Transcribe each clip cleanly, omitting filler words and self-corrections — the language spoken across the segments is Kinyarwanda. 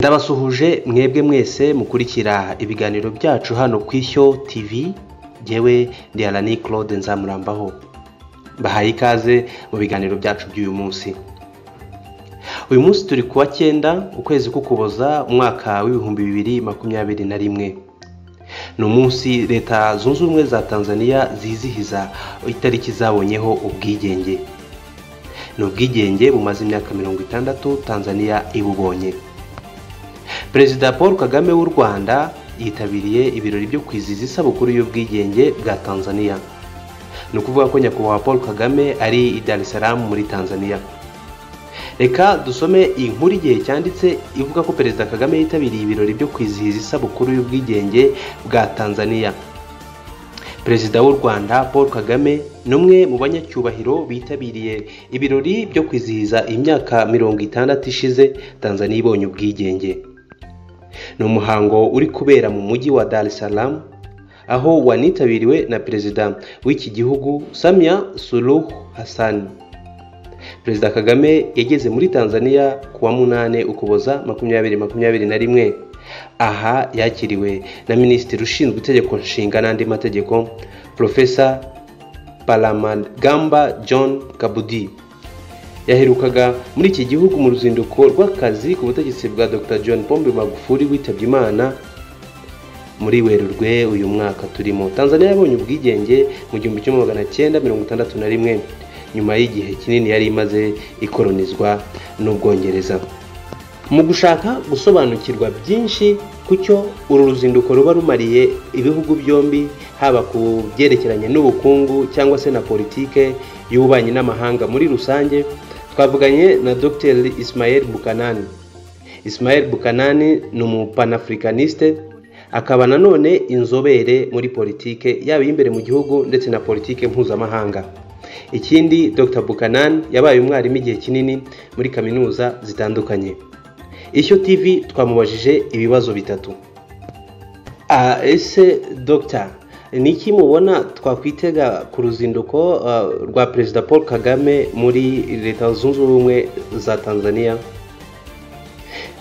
Ndabasuhuje mwebwe mwese mukurikira ibiganiro byacu hano ku Ishyo TV, jyewe ndi Alani Claude Nzamurambaho. Bahaye ikaze mu biganiro byacu by'uyu munsi. Uyu munsi turi kuwa 9 ukwezi k'Ukuboza umwaka w'2021. Ni umunsi Leta Zunze Ubumwe za Tanzania zizihiza itariki zabonyeho ubwigenge. Ni ubwigenge bumaze imyaka 60 Tanzania ibubonye. Perezida Paul Kagame w'u Rwanda yitabiriye ibirori byo kwizihiza isabukuru y'ubwigenge bwa Tanzania. Ni ukuvuga ko Nyakubahwa Paul Kagame ari i Dar es Salaam muri Tanzania. Reka dusome inkuru igihe cyanditse ivuga ko Perezida Kagame yitabiriye ibirori byo kwizihiza isabukuru y'ubwigenge bwa Tanzania. Perezida w'u Rwanda Paul Kagame ni umwe mu banyacyubahiro bitabiriye ibirori byo kwizihiza imyaka 60 ishize Tanzania ibonye ubwigenge. Ni umuhango uri kubera mu mujyi wa Dar es Salaam, aho wanitabiriwe na Perezida w'iki gihugu Samia Suluhu Hassan. Perezida Kagame yageze muri Tanzania kuwa 8 Ukuboza 2021. Aha yakiriwe na Minisitiri ushinzwe itegeko nshinga n'andi mategeko Profesa Palamagamba John Kabudi. Yaherukaga muri iki gihugu mu ruzinduko rw'akazi ku butegetsi bwa Dr John Pombe Magufuli witabye Imana muri Werurwe uyu mwaka turimo. Tanzania yabonye ubwigenge mu 1961 nyuma y'igihe kinini yari imaze ikolonizwa n'Ubwongereza. Mu gushaka gusobanukirwa byinshi kucyo uru ruzinduko ruba rumariye ibihugu byombi, haba ku byerekeranye n'ubukungu cyangwa se na politike y'ububanyi n'amahanga muri rusange, twavuganye na Dr Ismael Bukanani. Ismael Bukanani ni umupanafricaniste, akaba nanone inzobere muri politike yaba imbere mu gihugu ndetse na politike mpuzamahanga. Ikindi, Dr Bukanani yabaye umwarimu igihe kinini muri kaminuza zitandukanye. Ishyo TV twamubajije ibibazo bitatu. Ese Dr, niki mubona twakwitega ku ruzinduko rwa Perezida Paul Kagame muri Leta Zunze Ubumwe za Tanzania?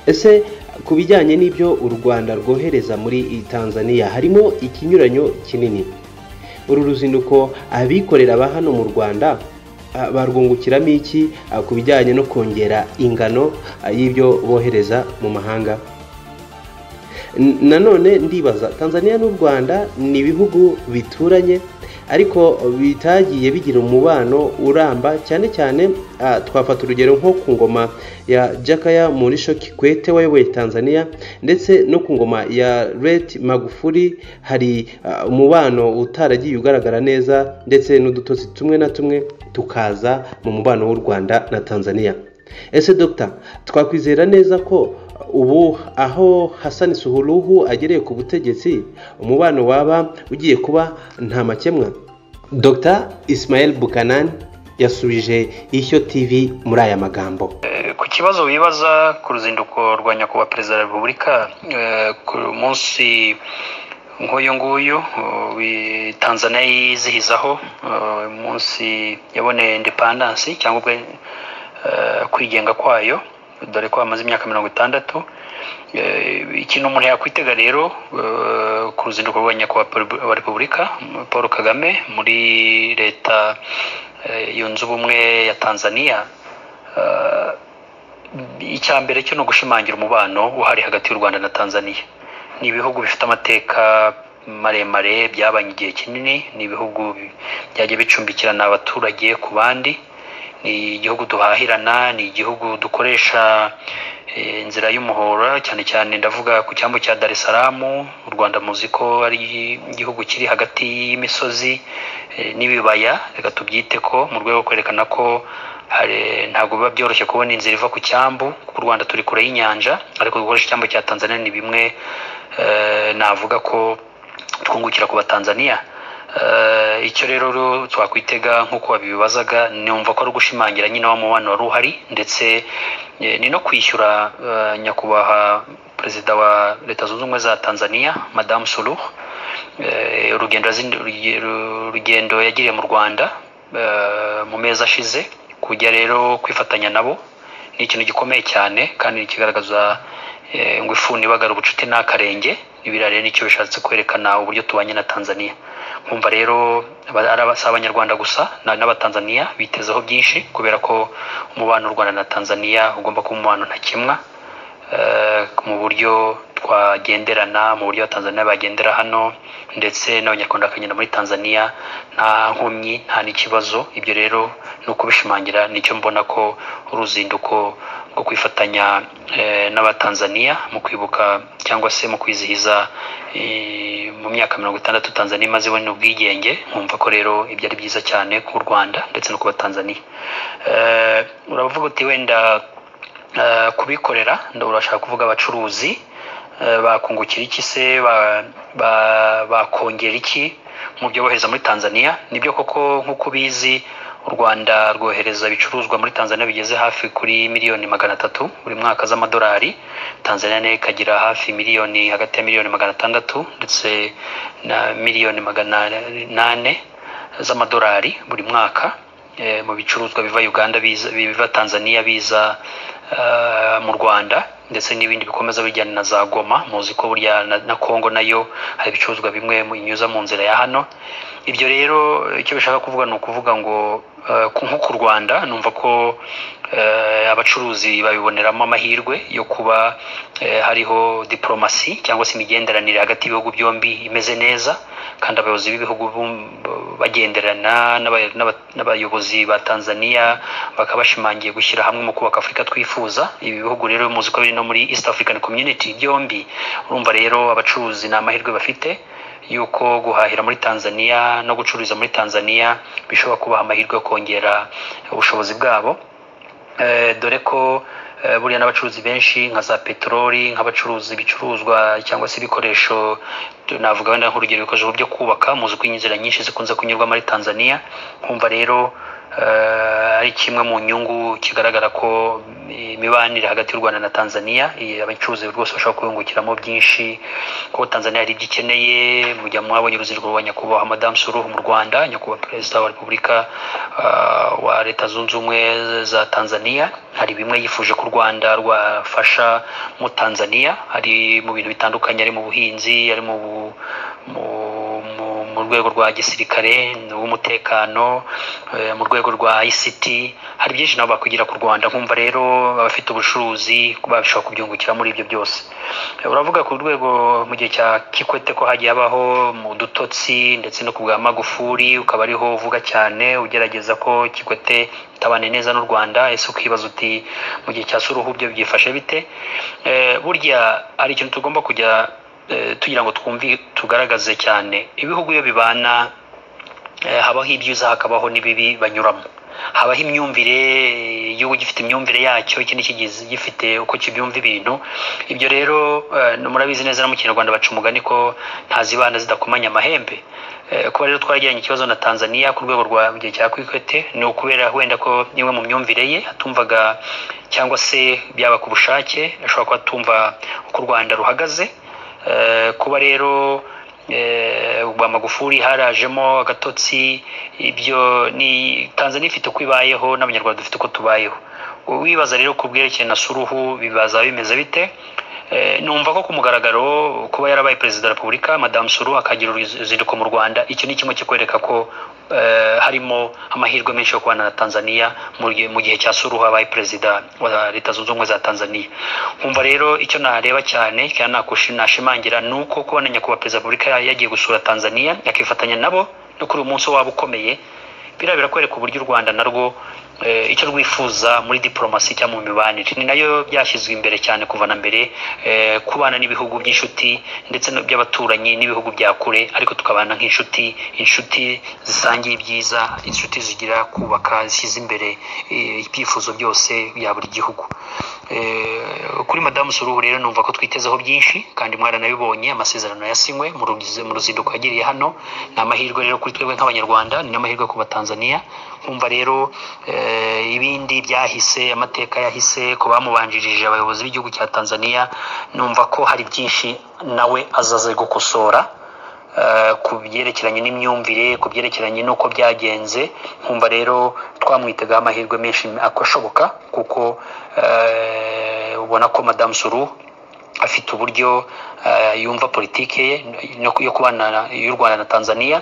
Ese ku bijyanye n'ibyo u Rwanda rwohereza muri Tanzania harimo ikinyuranyo kinini? Uru ruzinduko abikorera ba hano mu Rwanda barwungukiramo iki ku bijyanye no kongera ingano y'ibyo bohereza mu mahanga? Nanone ndibaza, Tanzania n'u Rwanda ni ibihugu bituranye ariko bitagiye bigira umubano uramba, cyane cyane twafata urugero nko ku ngoma ya Jakaya Mrisho Kikwete wayoboye Tanzania, ndetse no ku ngoma ya Ret Magufuli hari umubano utaragiye ugaragara neza, ndetse n'udutotsi tumwe na tumwe tukaza mu mubano w'u Rwanda na Tanzania. Ese Dr, twakwizera neza ko ubu aho Hassan Suluhu agereye ku butegetsi umubano waba ugiye kuba nta makemwa? Dr Ismael Bukanani yasubije Ishyo TV muri aya magambo. Ku kibazo wibaza ku ruzinduko rwa Nyakubahwa Perezida wa Repubulika ku munsi nk'uyu nguyu Tanzania yizihizaho umunsi yaboneye independence cyangwa kwigenga kwayo, dore ko amaze imyaka 60. Ikintu umuntu yakwitega rero ku ruzinduko rwa Nyakubahwa wa Repubulika Paul Kagame muri Leta Yunze Ubumwe ya Tanzania, icya mbere cyo no gushimangira umubano uhari hagati y'u Rwanda na Tanzania. Ni ibihugu bifite amateka maremare, byabanye igihe kinini, ni ibihugu byagiye bicumbikirana abaturage ku bandi, ni igihugu duhahirana, ni igihugu dukoresha inzira y'umuhora, cyane cyane ndavuga ku cyambu cya Dar es Salaam. U Rwanda muzi ko ari igihugu kiri hagati y'imisozi n'ibibaya, reka tubyite ko mu rwego rwo kwerekana ko ntabwo biba byoroshye kubona inzira iva ku cyambu, kuko u Rwanda turi kure y'inyanja, ariko gukoresha icyambu cya Tanzania ni bimwe navuga ko twungukira ku Batanzania. Icyo rero twakwitega nk'uko wabibazaga, numva ko ari ugushimangira nyine wa mubano wari uhari, ndetse ni no kwishyura Nyakubahwa Perezida wa Leta Zunze Ubumwe za Tanzania Madamu Suluhu urugendo yagiriye mu Rwanda mu mezi ashize. Kujya rero kwifatanya nabo ni ikintu gikomeye cyane kandi kigaragaza Ngo ifuni ibagara ubucuti n'akarenge. Ibiriya rero nicyo bishatse kwerekana, uburyo tubanye na Tanzania. Nkumva rero ari si Abanyarwanda gusa, n'Abatanzania bitezeho byinshi, kubera ko umubano w'u Rwanda na Tanzania ugomba kuba umubano ntakemwa, mu buryo twagenderana, mu buryo Abatanzania bagendera hano, ndetse n'Abanyarwanda bakagenda muri Tanzania nta nkomyi, nta n'ikibazo. Ibyo rero ni ukubishimangira. Nicyo mbona ko uruzinduko rwo kwifatanya n'Abatanzania mu kwibuka cyangwa se mu kwizihiza mu myaka 60 Tanzania imaze ibona ubwigenge. Nkumva ko rero ibyo ari byiza cyane ku Rwanda ndetse no ku Batanzania. Uravuga uti wenda kubikorera, urashaka kuvuga abacuruzi bakungukira iki se, bakongera iki mu byo bohereza muri Tanzania? Nibyo koko, nk'uko ubizi, u Rwanda rwohereza ibicuruzwa muri Tanzania bigeze hafi kuri miliyoni 300 buri mwaka z'amadolari. Tanzania nayo ikagira hafi miliyoni, hagati ya miliyoni 600 ndetse na miliyoni 800 z'amadolari buri mwaka, mu bicuruzwa biva Uganda biza, biva Tanzania biza mu Rwanda, ndetse n'ibindi bikomeza bijyana na za Goma. Muzi ko burya na Congo nayo hari ibicuruzwa bimwe inyuza mu nzira ya hano. Ibyo rero icyo bishaka kuvuga ni ukuvuga ngo nko ku Rwanda numva ko abacuruzi babiboneramo amahirwe yo kuba hariho diporomasi cyangwa se imigenderanire hagati y'ibihugu byombi imeze neza, kandi abayobozi b'ibihugu bagenderana, n'abayobozi ba Tanzania bakaba bashimangiye gushyira hamwe mu kubaka Afurika twifuza. Ibi bihugu rero muzi ko biri no muri East African Community byombi. Urumva rero abacuruzi ni amahirwe bafite yuko guhahira muri Tanzania no gucururiza muri Tanzania bishobora kubaha amahirwe yo kongera ubushobozi bwabo, dore ko buriya n'abacuruzi benshi nka za peteroli, nk'abacuruza ibicuruzwa cyangwa se ibikoresho, navuga wenda nk'urugero ibikoresho byo kubaka, muzi ko inzira nyinshi zikunze kunyurwa muri Tanzania. Nkumva rero ari kimwe mu nyungu kigaragara ko imibanire hagati y'u Rwanda na Tanzania, abacuruzi rwose bashobora kuyungukiramo byinshi, kuko Tanzania hari ibyo ikeneye. Mujya mwabonye uruzinduko rwa Nyakubahwa Madamu Suluhu mu Rwanda, Nyakubahwa Perezida wa Repubulika wa Leta Zunze Ubumwe za Tanzania. Hari bimwe yifuje ko u Rwanda rwafasha mu Tanzania, hari mu bintu bitandukanye, ari mu buhinzi, ari mu rwego rwa gisirikare rw'umutekano, mu rwego rwa ICT. Hari byinshi nabo bakwigira ku Rwanda. Nkumva rero abafite ubucuruzi bashobora kubyungukira muri ibyo byose. Uravuga ku rwego mu gihe cya Kikwete ko hagiye habaho mu dutotsi, ndetse no ku bwa Magufuli ukaba ariho uvuga cyane, ugerageza ko Kikwete tabane neza n'u Rwanda. Ese ukibaza uti mu gihe cya Suluhu byo byifashe bite? Burya hari ikintu tugomba kujya tugira ngo twumvi, tugaragaze cyane. Ibihugu iyo bibana, habaho ibyiza, hakabaho n'ibibi banyuramo, habaho imyumvire. Igihugu gifite imyumvire yacyo, ikindi kigize gifite uko kibyumva ibintu. Ibyo rero murabizi neza, no mu Kinyarwanda baca umugani ko ntazibana zidakomanya amahembe. Kuba rero twaragiranye ikibazo na Tanzania ku rwego rwa gihe cya Kikwete ni ukubera wenda ko imwe mu myumvire ye atumvaga, cyangwa se byaba ku bushake, ashobora kuba atumva uko u Rwanda ruhagaze. Kuba rero ubwa Magufuli harajemo agatotsi, ibyo ni Tanzania ifite uko ibayeho, n'Abanyarwanda dufite uko tubayeho. Wibaza rero ku bwerekeye na Suluhu bibaza bimeze bite? Numva ko ku mugaragaro kuba yarabaye Perezida wa Repubulika Madamu Suluhu akagira uruzinduko mu Rwanda, icyo ni kimwe kikwereka ko harimo amahirwe menshi yo kubana na Tanzania mu gihe cya Suluhu abaye Perezida wa Leta Zunze Ubumwe za Tanzania. Nkumva rero icyo nareba cyane kandi nashimangira ni uko kubona Nyakubahwa Perezida wa Repubulika yagiye gusura Tanzania, akifatanya nabo no kuri uyu munsi waba ukomeye, biriya birakwereka uburyo u Rwanda narwo icyo rwifuza muri diporomasi cyangwa mu mibanire. Ni nayo byashyizwe imbere cyane kuva na mbere, kubana n'ibihugu by'inshuti ndetse by'abaturanyi n'ibihugu bya kure, ariko tukabana nk'inshuti, inshuti zisangiye ibyiza, inshuti zigira kubaka, zishyize imbere ibyifuzo byose bya buri gihugu. Kuri Madamu Suluhu rero numva ko twitezeho byinshi, kandi mwaranabibonye amasezerano yasinywe mu ruzinduko yagiriye hano. Ni amahirwe rero kuri twebwe nk'Abanyarwanda, ni n'amahirwe ku Batanzania. Nkumva rero ibindi byahise, amateka yahise ku bamubanjirije, abayobozi b'igihugu cya Tanzania, numva ko hari byinshi nawe azaze gukosora ku byerekeranye n'imyumvire, ku byerekeranye n'uko byagenze. Nkumva rero twamwitegaho amahirwe menshi ashoboka, kuko ubona ko Madamu Suluhu Afite uburyo yumva politike ye yo kubana y'u Rwanda na Tanzania.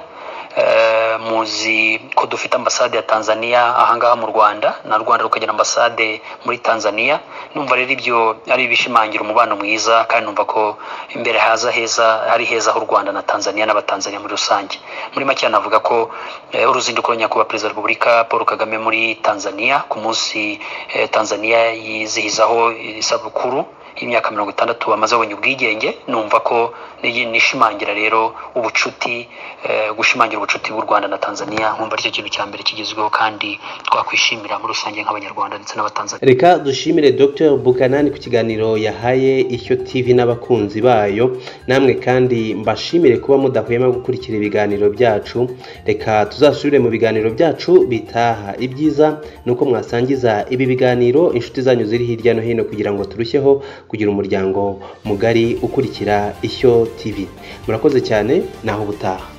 Muzi ko dufite ambasade ya Tanzania ahangaha mu Rwanda, na Rwanda rukagira ambasade muri Tanzania. Numva rero ibyo ari ibishimangira umubano mwiza, kandi numva ko imbere haza heza, hari heza h'u Rwanda na Tanzania n'Abatanzania muri rusange. Muri make navuga ko uruzinduko nyakubahwa Perezida wa Repubulika Paul Kagame muri Tanzania ku munsi Tanzania yizihizaho isabukuru y'imyaka 60 bamaze babonye ubwigenge, numva ko nishimangira rero ubucuti, gushimangira ubucuti bw'u Rwanda na Tanzania. Nkumva aricyo kintu cya mbere kigezweho kandi twakwishimira muri rusange nk'Abanyarwanda ndetse n'Abatanzania. Reka dushimire Dr Bukanani ku kiganiro yahaye Ishyo TV n'abakunzi bayo. Namwe kandi mbashimire kuba mudahwema gukurikira ibiganiro byacu. Reka tuzasubire mu biganiro byacu bitaha. Ibyiza ni uko mwasangiza ibi biganiro inshuti zanyu ziri hirya no hino, kugira ngo turusheho kugira umuryango mugari ukurikira Ishyo TV. Murakoze cyane, naho ubutaha.